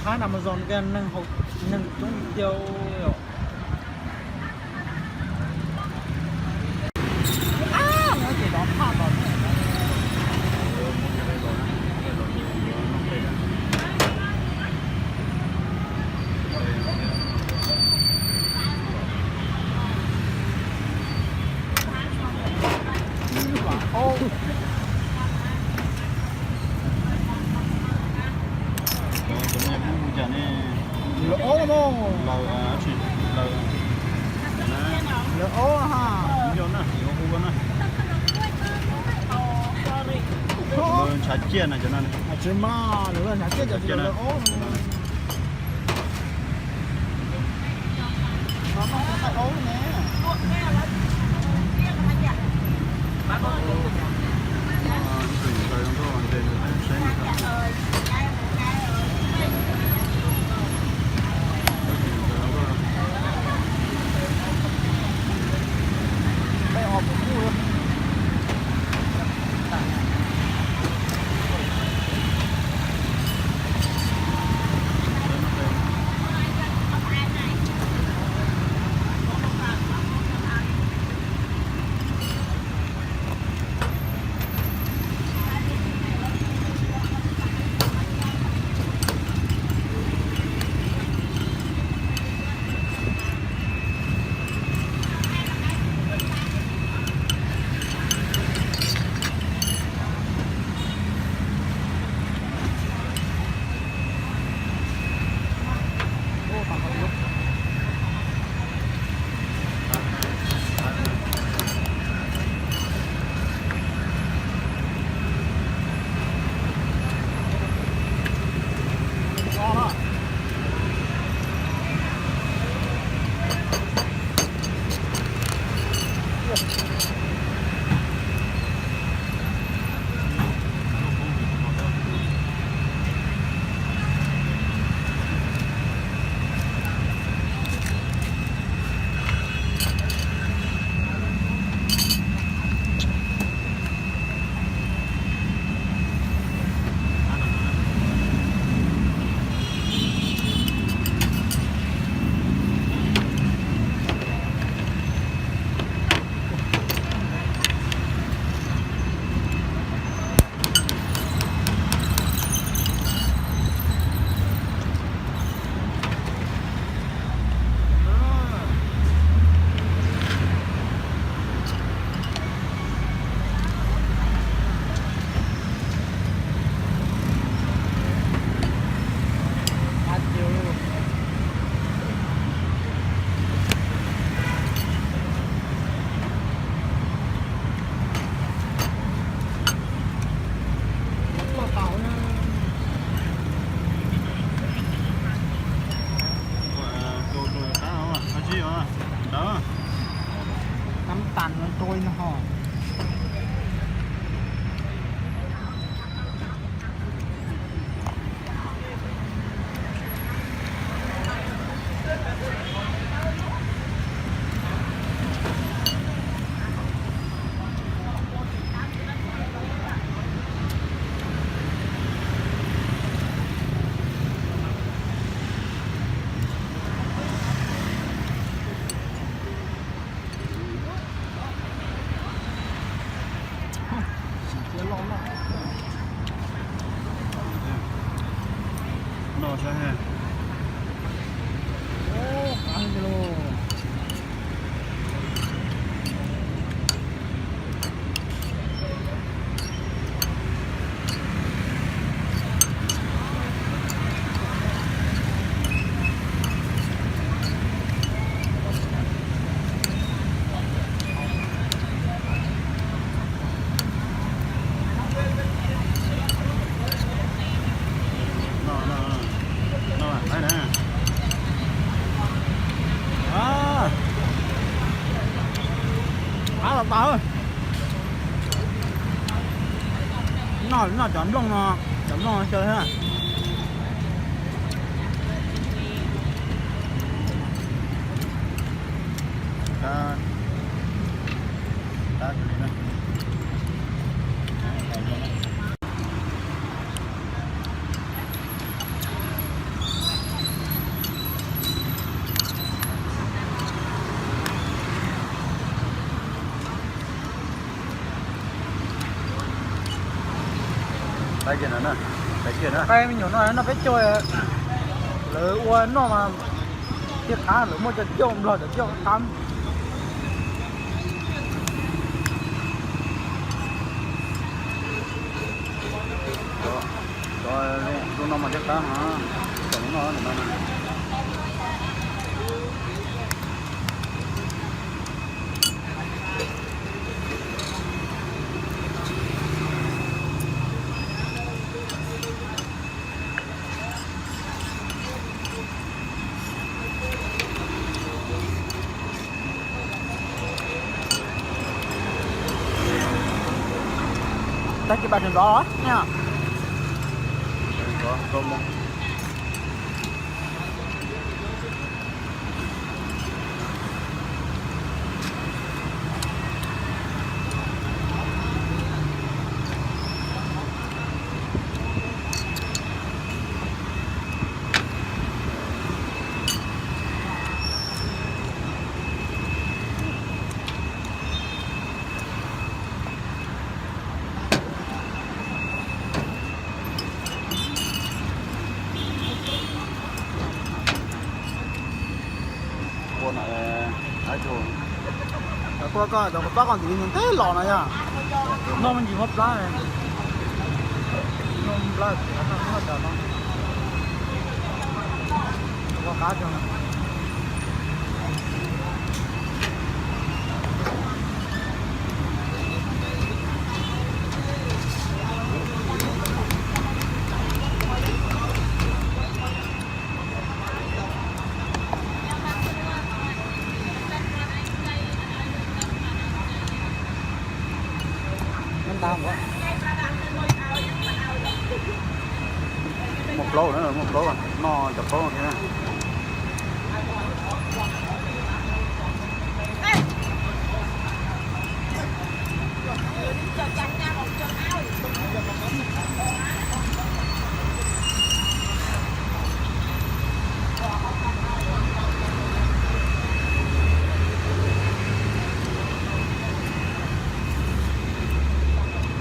Hab Amazon ke neeg haus, neeg coob tiag yom. Lawv ob no. Lawv, lawv ob ha. Hu na, ntshav ciaj na cov no. Tsis mas lawv ntshav ciaj, cov lawv ob. Nab tas no rau no ho. Noj saib. Qab los tas. Noj, noj cov nplooj no, cov nplooj no xyaw thiab. Qab kiag no na, qab kiag na. Qab me nyuam no noj peb caug, lawv ua noj mas thiaj qab, lawv muaj cov cauj nplog cov cauj qab. Cov, cov zoo no mas thiaj qab na, cov no no. Tag kis pab tseem nrov os. Koj, koj, koj, koj ntxiv nws teb los no yog. Noj me ntsis muab plab, noj plab, noj tas no. Koj qab tso. Muaj plaub na, muaj plaub, noj cov plaub thiab.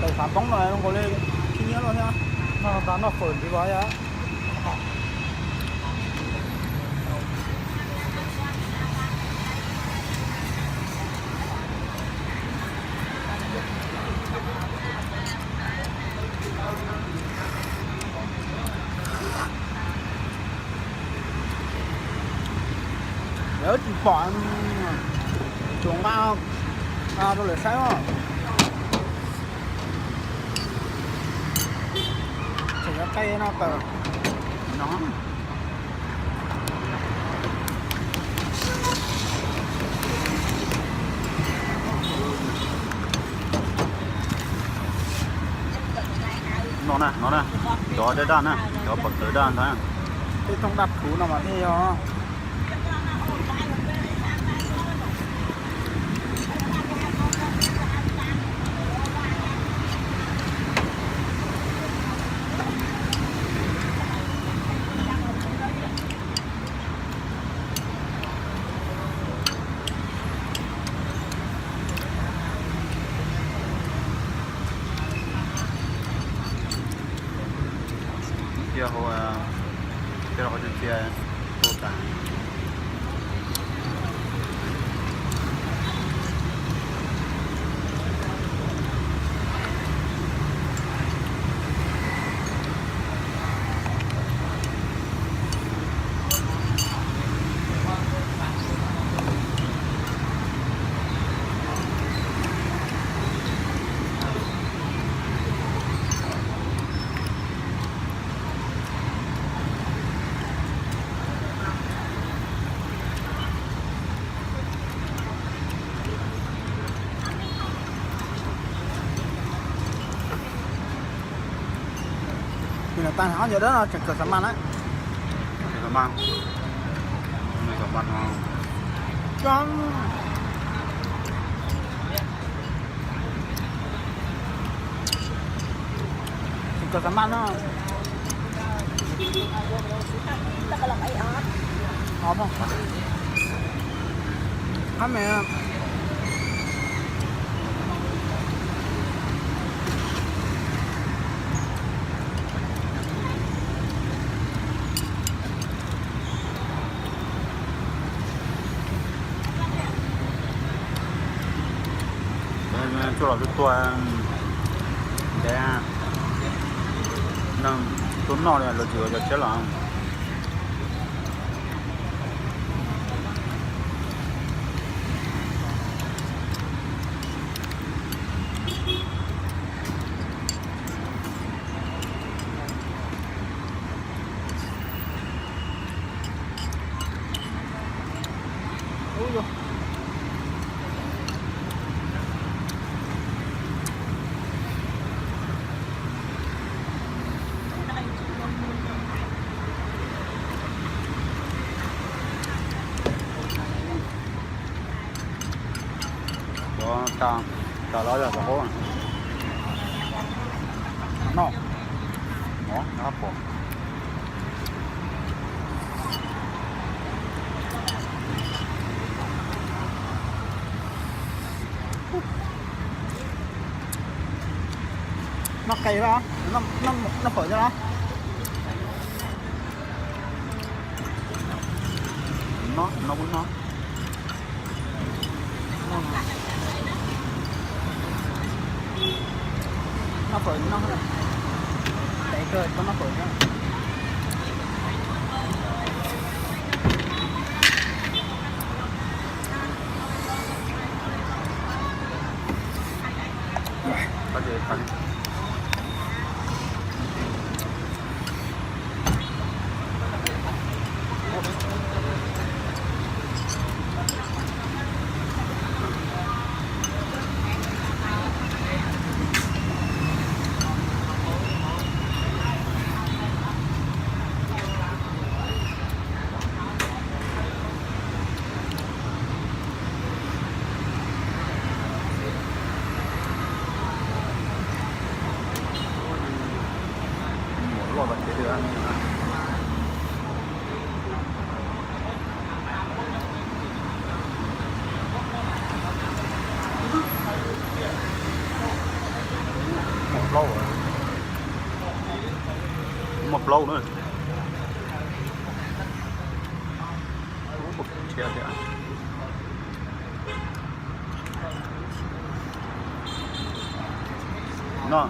Tais xav poob no zoo nkaus li khib nyiab los thiab. Noj tas noj fawm ntxiv los yog. Lawv tsis pom, tsuas nqa rau lawv saib os. Tseem yuav qe no tawm no. No na, no na, cov daj daj na, cov pom tawv daj ntag. Tej thooj daj khuv no mas thiaj yog. Cia hauv, cia hauv cia cia tuaj tas. Nws tag hov ncaws dawb no tseem kawm xav mas na. Tseem kawm mas. Tseem kawm mas no. Tseem kawm xav mas no. Qab me. Tsuj los tsuj tuag ntev, neeg tuaj noj li luag tsis ua cov tshiab los. Cov tas, tas los yog cov qub no. No, no pom. Noj qe los, noj phawv no los. No, no kuj no. Noj phawv no, ntev kawg, tau noj phawv no. Muaj loj tas kev li. Muaj plaub, muaj plaub na. No.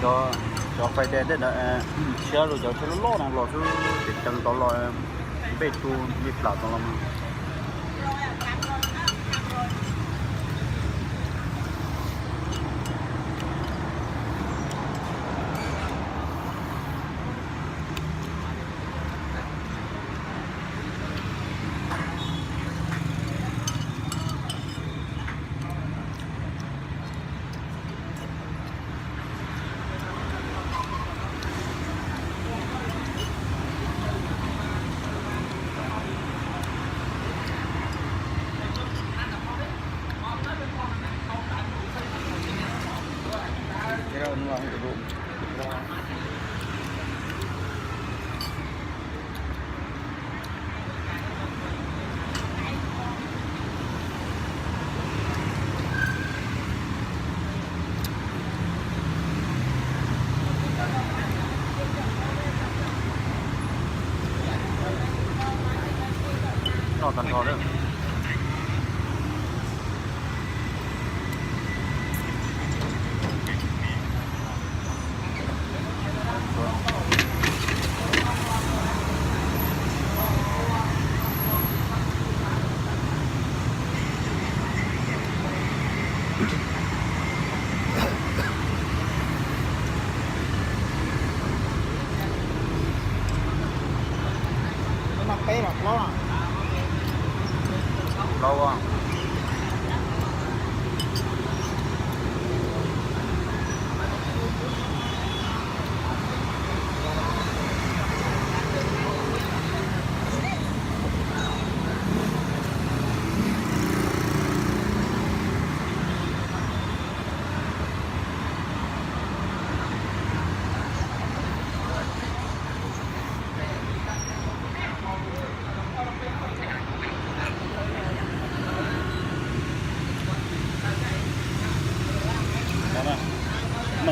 Cov, cov fais de tej ntawd, tshiab lug cov tshiab loj loj no los xwb, ces ceev tau los npej tu li plam tau los. Noj tag nrho lawm. Noj peb los plaub? Plaub.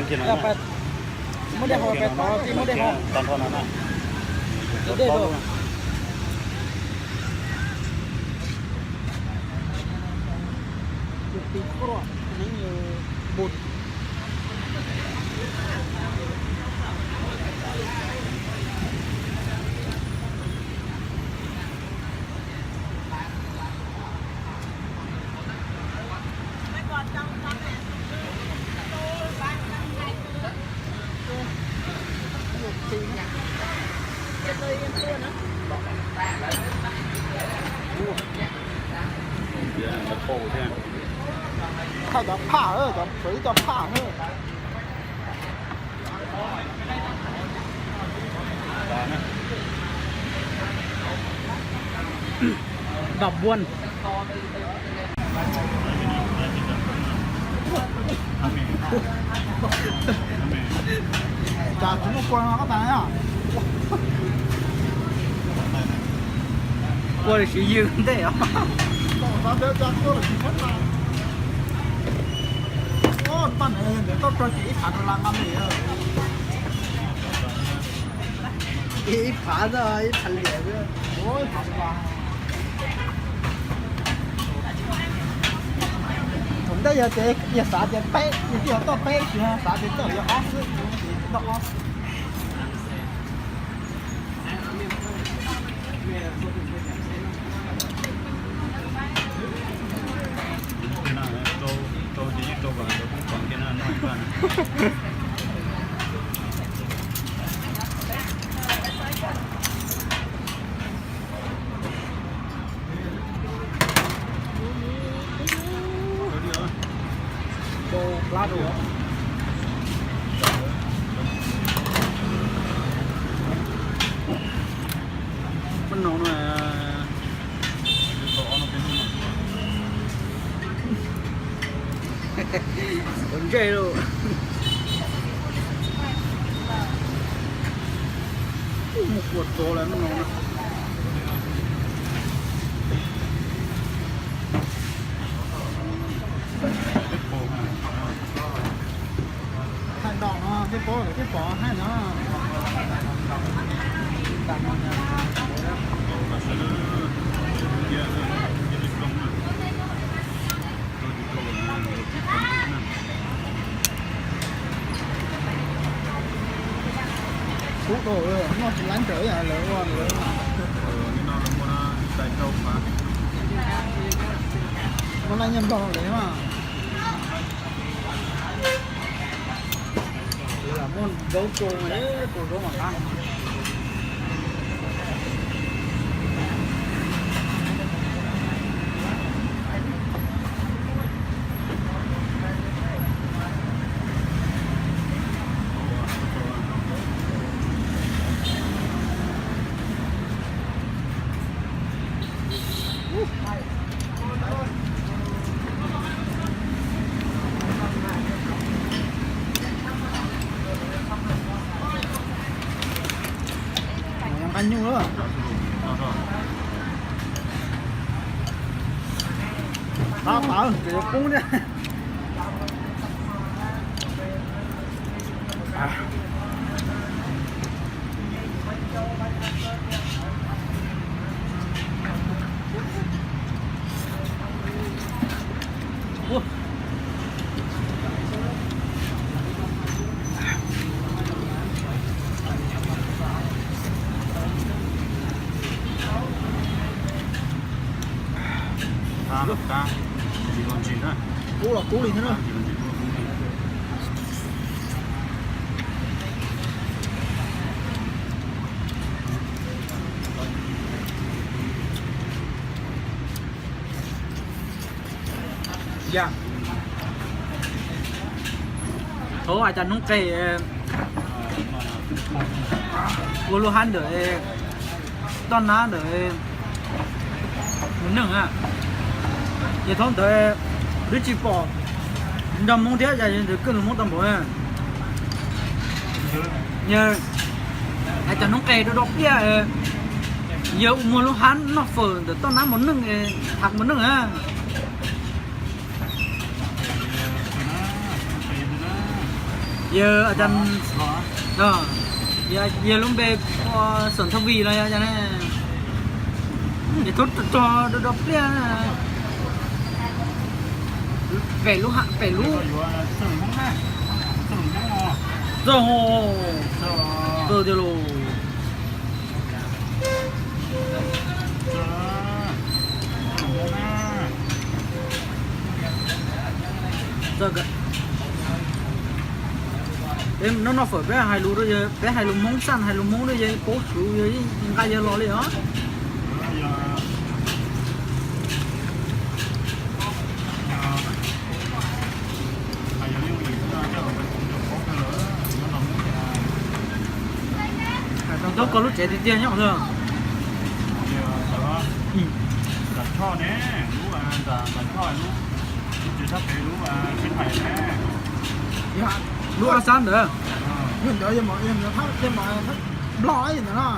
Muab dej haus pais tod, muab dej haus. Thaij cov phaj, cov pwv cov phaj. Dom buôn. Cas tsis muaj kua no koj tas na. Kua li siv ywg ntej os. Ib phav ntawd ntawm toj rog ces ib phav dollar nqa li. Ib phav xwb, ib phav liam xwb. Thaum ntej yog tias yog xav tias peb, yog tij laug toj peb, tsis xav tias txawj yog ob xwb, toj ob. Rau plab rau. Peb no no. Ua ntsej lauj. Mus kua txog lawm no. Thaij nto no thiab paub lawm thiab pom haib no. Kub dhau, noj tsis laib nrawm ib yam lawv ua lawv. Muaj laj nyiaj nplog lawm mas. Lawv lam muaj zaub rau, rau zaub mas qab. Nqa nyuj lawm. Tab pab ces yuav poob thiab. Kub los kub li thiab na. Yog, thaum hais cas hnub qig ua lub hab ntawm toj nab ntawm mus neej a, ces thaum ntawd twb tsis pom nrog Hmoob thiab, yog ntawd kawg los Hmoob tau npaum. Yog hais cas hnub qig rau rau pliaj, yog muag lub hab noj fawm ntawm toj nab mus neej, tham mus neej a. Yawg a, yawg lub npe ua Xeem Thoj Vij los yog ne? Yog tub rog do pliaj. Pem lub, pem lub. Txog, txog tiag lauj. Peb noj noj fawm peb hais lus rau yawg, peb hais lus Hmoob xaj, hais lus Hmoob rau yawg paub, yawg nqa yawg los li os. Hais tau koj lub tsev tiag tiag nyob os. Lub ob sab ntawd. Yog ntawd, yog ntawd Nplog ntawd no.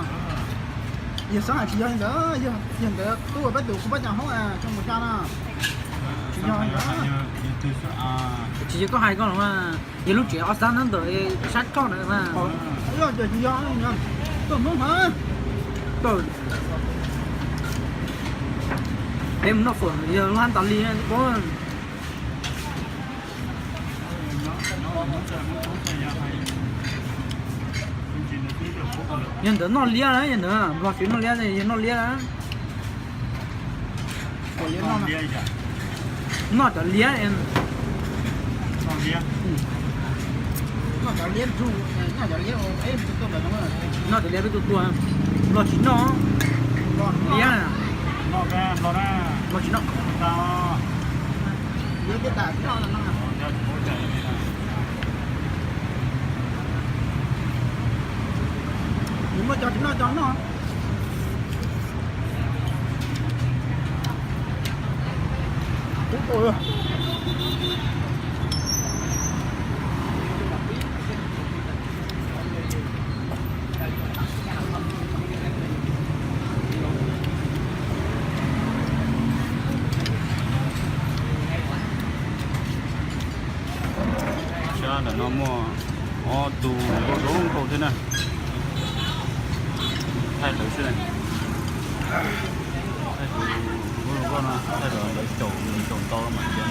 Yog xeeb hais tsis yog li ntawd, yog ntawd tub peb tus kuv pab cov Hmoob tso mus tsa no. Tsis yog li ntawd. Tsis yog koj hais koj los mas, yog lub tsev ob sab ntawd ntawm sab toj ntawd mas. Yog ces tsis yog, tuaj Hmoob hov. Peb mus noj fawm yog lub hab tas li paub. Yog ntawd noj liab na, yog ntawd Nplog tsis noj liab, yog noj liab na. Noj cov liab. Noj cov liab peb tuaj tuaj, Nplog tsis noj liab. Nplog tsis noj. Muaj cov tsis noj cov noj. Sab ntawm no muaj ob tug zoo nkauj thiab na. Thaij lawv xwb. Thaij tus zoo nkauj no, thaij lawv caum, caum tau mas cia.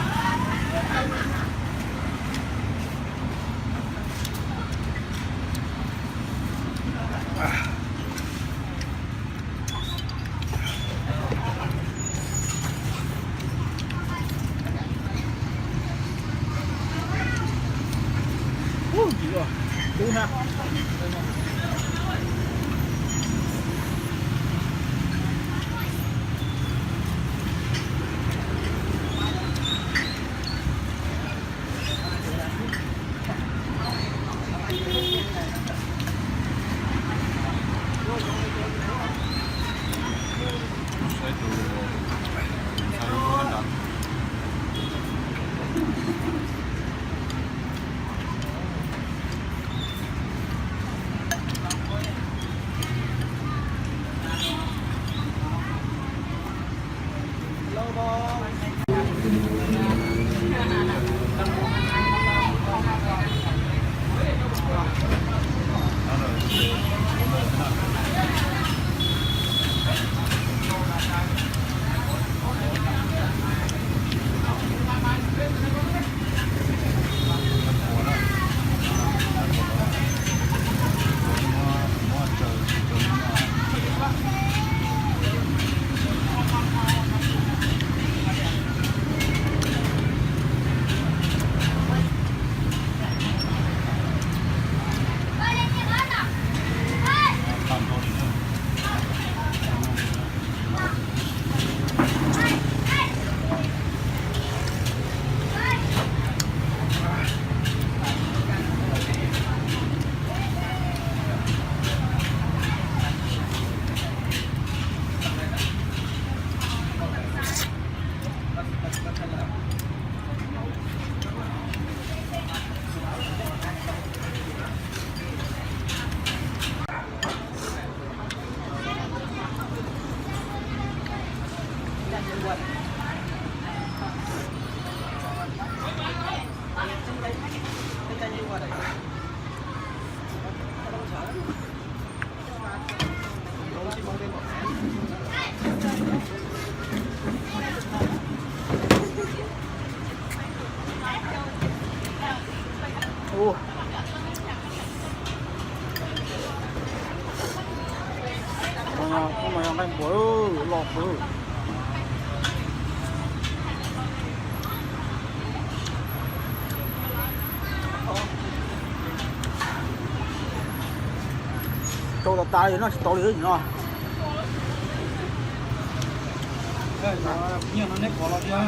Rau tas tas li no tsis tau li no. Nyiaj no neb kuv los thiab.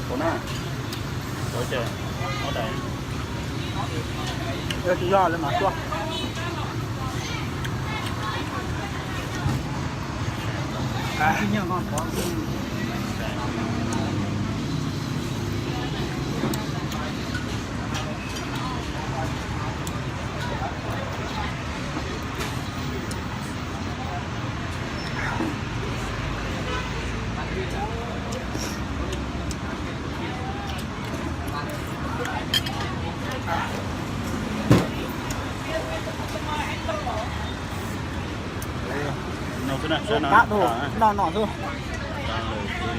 Kuv na. Kuv ces, tsis yog lawv mam tuaj. Qab no no xwb.